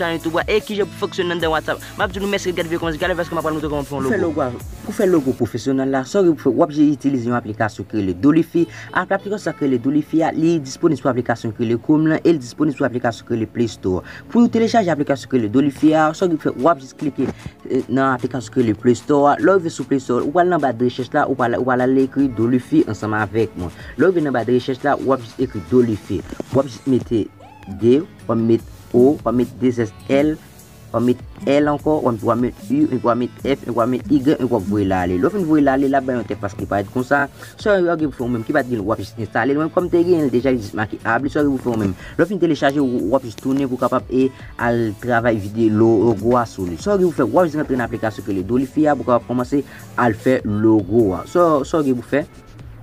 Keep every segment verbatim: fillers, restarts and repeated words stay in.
Chan YouTube a, e kijan pou fonksyone anndan WhatsApp. M ap di nou mèsi, gade videyo kòmanse, gade paske m ap pral montre kòman pou fè yon logo. Pou fè logo pwofesyonèl la, sa w gen pou fè, w ap itilize yon aplikasyon ki rele Doliphi. Aplikasyon sa ki rele Doliphi a, li disponib sou aplikasyon ki rele Chrome lan, e li disponib sou aplikasyon ki rele Play Store. Pou w telechaje aplikasyon ki rele Doliphi a, sa w gen pou fè, w ap jis klike, eh, nan aplikasyon ki rele Play Store a. Lè w rive sou Play Store, ou pral nan ba de rechèch la, ou pral, ou pral al ekri Doliphi ansanm avèk mwen. Lè w rive nan ba de rechèch la, w ap jis ekri Doliphi. W ap jis mete D, w ap met O, w ap met de S L, w ap met L ankò, w ap, w ap met U, w ap met F, w ap met Y, w ap voye l ale. Lè w fin voye l ale, l ap bay yon entèfas ki parèt konsa. Sa w gen pou fè ou menm ki pa t gen, w ap jis enstale l. Menm kòm te gen l deja, li jis make ap li. Sa w gen pou fè ou menm. Lè w fin telechaje, w, w ap jis tounen pou w kapab e al travay vide lo-, logo a sou li. Sa w gen pou fè, w ap jis rantre nan aplikasyon ki rele Doliphi a pou w kapab kòmanse al fè logo a. Sa, sa w gen pou fè.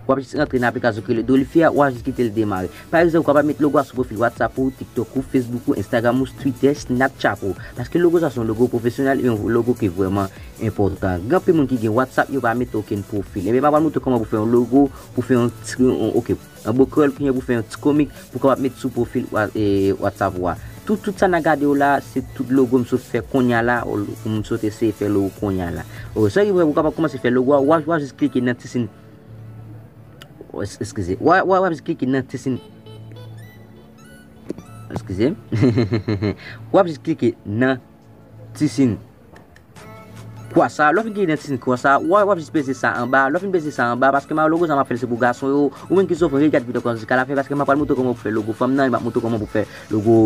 W ap jis rantre nan aplikasyon ki rele Doliphi a, w ap jis kite l demare. Pa egzanp, ou kapab met logo a sou pwofil WhatsApp ou, TikTok ou, Facebook ou, Instagram ou, Twitter, Snapchat ou. Paske logo sa se yon logo pwofesyonèl, e yon logo ki vrèman enpòtan. Gen anpil moun ki gen WhatsApp, yo pa mete okenn pwofil. Ebyen, m ap montre kòman pou fè yon logo, pou fè yon ti, yon, ok, an bo kreyòl, kounye a pou fè yon ti komik, pou kapab met sou pwofil Wha-, e, WhatsApp ou a. Tout, tout sa n a gade yo la, se tout logo m sot fè kounye a la, ou, pou m sot eseye fè logo kounye a la. O, sa ki vrè, ou kapab kòmanse fè logo a, w ap, w ap jis klike nan ti siy. Es-, eskize. W ap, w ap, w ap jis klike nan ti siy. Eskize. W ap jis klike nan ti siy kwa sa. Lè w fin klike nan ti siy kwa sa, w ap, w ap jis peze sa anba. Lè w fin peze sa anba, paske m a logo sa m ap fè l se pou gason yo. Ou menm ki sofri, gad videyo kòmanse jiska lafen, paske m ap pral montre kòman pou fè logo fanm nan, e m ap montre kòman pou fè logo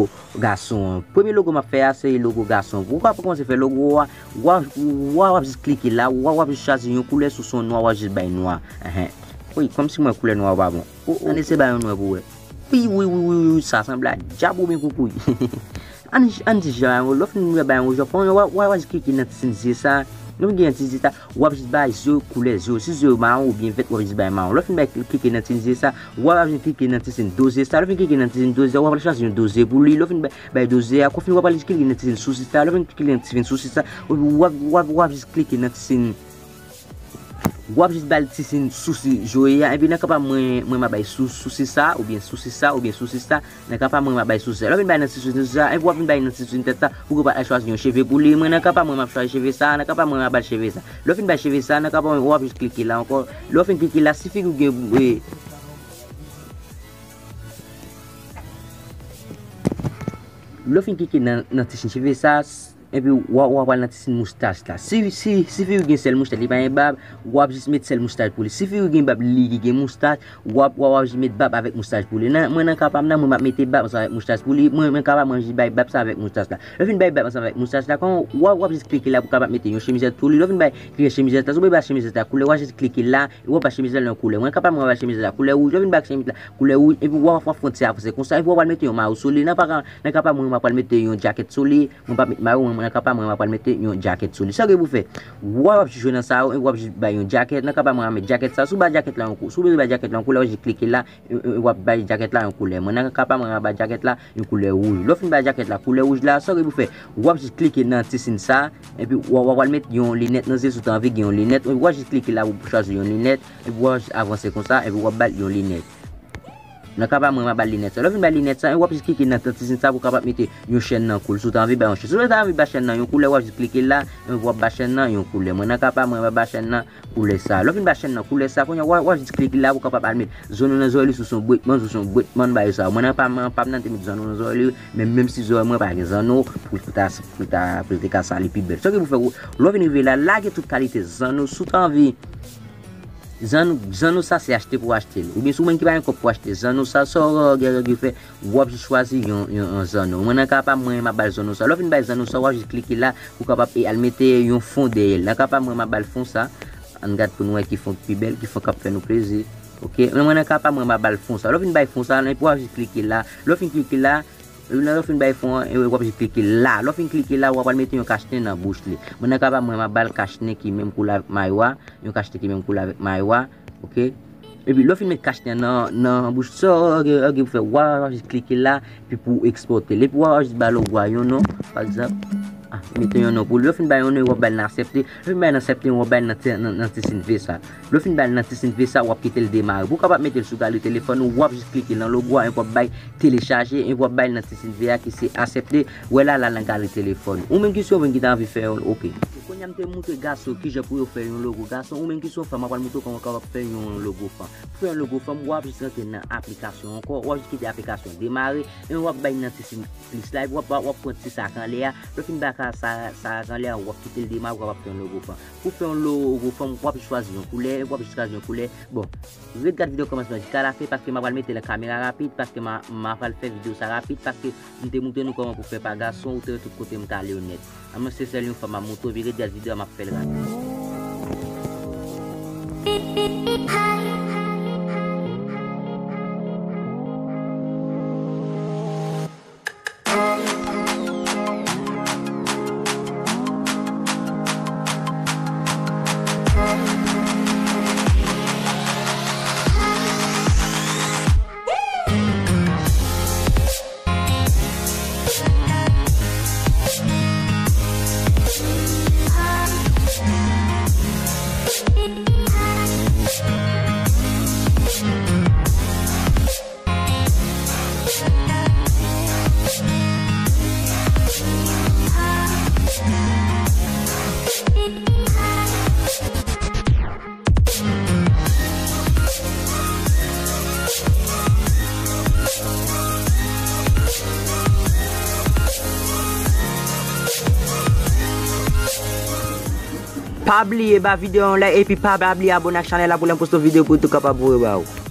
gason an. Premye logo m ap fè a, se logo gason. Pou w ka kòmanse fè logo a, w ap, w ap, w ap jis klike la, w ap, w ap jis chwazi yon koulè sou son nwa, w ap jis bay nwa. Enhen. Wi, kòmsi mwen koulè nwa pa bon. O, o, ann eseye bay yon nwa pou wè. Wi, wi, wi, wi, wi, sa sanble a dyab oubyen koukouy. Ann, ann di jan, lè w fin bay yon wouj, w ap, w ap, w ap jis klike nan ti siy zye sa. Lè w fin gen ti zye sa, w ap jis bay zye koulè zye. Si zye w mawon oubyen vèt, w ap jis bay mawon. Lè w fin bay, klike nan ti zye sa, w ap jis klike nan ti siy do zye sa. Lè w fin klike nan ti siy do zye, w ap al chwazi yon do zye pou li. Lè w fin bay, bay do zye a, kou fini w ap al jis klike nan ti siy sousi sa. Lè w fin klike nan ti siy sousi sa, w ap, w ap, w ap jis klike nan ti siy W ap jis ba l ti siy sousi joye a, epi nan ka pa mwen, mwen m a bay sou, sousi sa, oubyen sousi sa, oubyen sousi sa, nan ka pa mwen m a bay sousi sa. Lè w vin bay nan ti sousi sa, epi w ap vin bay nan ti siy tèt sa, pou ke w pa al chwazi yon cheve pou li. Mwen nan ka pa mwen m ap chwazi cheve sa, nan ka pa mwen m a ba l cheve sa. Lè w fin bay cheve sa, nan ka pa mwen, w ap jis klike la ankò. Lè w fin klike la, si figi w gen, e, lè w fin klike nan, nan ti siy cheve sa, epi w a, w a pral nan ti siy moustach la. Si, si, si figi w gen sèl moustach, li pa gen bab, w ap jis met sèl moustach pou li. Si figi w gen bab, li ki gen moustach, w ap, w a, w ap jis met bab avèk moustach pou li. Nan, mwen nan ka pa m nan, mwen m ap mete bab ansanm avèk moustach pou li. Mwen, mwen ka pa mwen jis bay bab sa avèk moustach la. Lè w fin bay bab ansanm avèk moustach la, kon, w a, w ap jis klike la pou w kapab mete yon chemizèt pou li. Lè w fin bay, klike chemizèt la, si w vle bay chemizèt la koulè, w a jis klike la, e w ap bay chemizèt la yon koulè. Mwen ka pa mwen bay chemizèt la koulè wouj. Lè w fin bay chemizèt la koulè wouj, epi w a, w a fè yon ti avanse konsa, epi w a pral mete yon mayo sou li. Nan pa ka, nan ka pa mwen, mwen pral mete yon djakèt sou li. Mwen pa met mayo, mwen, nan ka pa mwen, mwen pral mete yon djakèt sou li. Sa w gen pou fè, w ap jwe nan sa yo, w ap jis bay yon djakèt, nan ka pa mwen, mwen met djakèt sa. Si w bay djakèt la yon kou-, si w bezwen bay djakèt la yon koulè, w ap jis klike la, e, e, w ap bay djakèt la yon koulè. Mwen, nan ka pa mwen, mwen bay djakèt la yon koulè wouj. Lè w fin bay djakèt la koulè wouj la, sa w gen pou fè, w ap jis klike nan ti siy sa, epi w, w ap al met yon linèt nan zye, si w ta anvi gen yon linèt, w ap jis klike la pou w chwazi yon linèt, epi w ap jis avanse konsa, epi w ap ba l yon linèt. Nan ka pa mwen, m a ba l linèt sa. Lè w fin bay linèt sa, w ap jis klike nan ti siy sa pou w kapab mete yon chèn nan kou l. Si w ta anvi bay yon chèn. Si w ta anvi bay chèn nan yon koulè, w ap jis klike la, w ap bay chèn nan yon koulè. Mwen, nan ka pa mwen, m a bay chèn nan koulè sa. Lè w fin bay chèn nan koulè sa, kounye a, w ap, w ap jis klike la pou w kapab al met zanno nan zòrèy li, si w se yon bretman, si w se yon bretman, bagay sa. Mwen, nan pa m, pa m nan te met zanno nan zòrèy li, men menm si zòrèy mwen pa gen zanno, pou, pou ta, pou ta, pou te ka sa li pi bèl. Sa w gen pou fè, lè w fin rive la, lage tout kalite zanno, si w ta anvi Zanno, zanno sa se achte pou w achte l. Oubyen si w menm ki pa gen kòb pou w achte zanno sa, sa w gen, gen fè, w ap jis chwazi yon, yon, yon zanno. Mwen nan ka pa mwen, m ap ba l zanno sa. Lè w fin bay zanno sa, w ap jis klike la pou w kapab e al mete yon fon dèyè l. Nan ka pa mwen, m ap ba l fon sa. Ann gad pou n wè ki fon ki pi bèl, ki fon k ap fè nou plezi. Oke, men mwen nan ka pa mwen, m ap ba l fon sa. Lè w fin bay fon sa, epi w ap jis klike la. Lè w fin klike la, Lè w fin bay fon an, e w ap jis klike la. Lè w fin klike la, w ap al mete yon kachnen nan bouch li. Mwen nan ka pa mwen, m ap ba l kachnen ki menm koulè avèk mayo a. Yon kachnen ki menm koulè avèk mayo a. Oke. Epi lè w fin met kachnen nan, nan bouch, sa w gen, w gen pou fè, w ap jis klike la, epi pou w ekspòte l. Epi w ap jis ba logo a yon non, pa egzanp. Mete yon non pou li. Lè w fin bay yon non, w ap bay l nan aksepte. Lè w fin bay l nan aksepte, w ap bay l nan ti, nan, nan ti siy vè sa. Lè w fin bay l nan ti siy vè sa, w ap kite l demare. Pou w kapab mete l sou galri telefòn ou, w ap jis klike nan logo a, epi w ap bay telechaje, epi w ap bay l nan ti siy vè a ki se aksepte. W wè la, l al nan galri telefòn. Ou menm ki se yon moun ki ta anvi fè yon, oke. Kounye a m te montre gason kijan pou yo fè yon logo. Gason, ou menm ki se yon fanm, m ap pral montre w kòman w kapab fè yon logo fanm. Pou fè yon logo fanm, w ap jis rantre nan aplikasyon ankò, w ap jis kite aplikasyon demare, epi w ap bay nan ti siy plis la, epi w ap, w ap pran ti sa k anlè a. Lè w fin bay sa, sa k anlè a, w ap kite l demare, w kapab fè yon logo fanm. Pou fè yon logo fanm, w ap chwazi yon koulè, w ap chwazi yon koulè. Bon, ret gad videyo kòmansman jiska lafen, paske m ap pral mete l nan kamera rapid, paske m a, m a pral fè videyo sa rapid, paske m te montre nou kòman pou fè pa gason, ou te wè tout kote m t ale yo nèt. A mwen se sèl yon fwa m ap montre w, epi ret gad videyo a, m ap fè l rapid. Pa bliye ba videyo a yon like epi pa bliye abòne ak chanèl la pou lè m poste videyo pou yo tou kapab voye ba ou.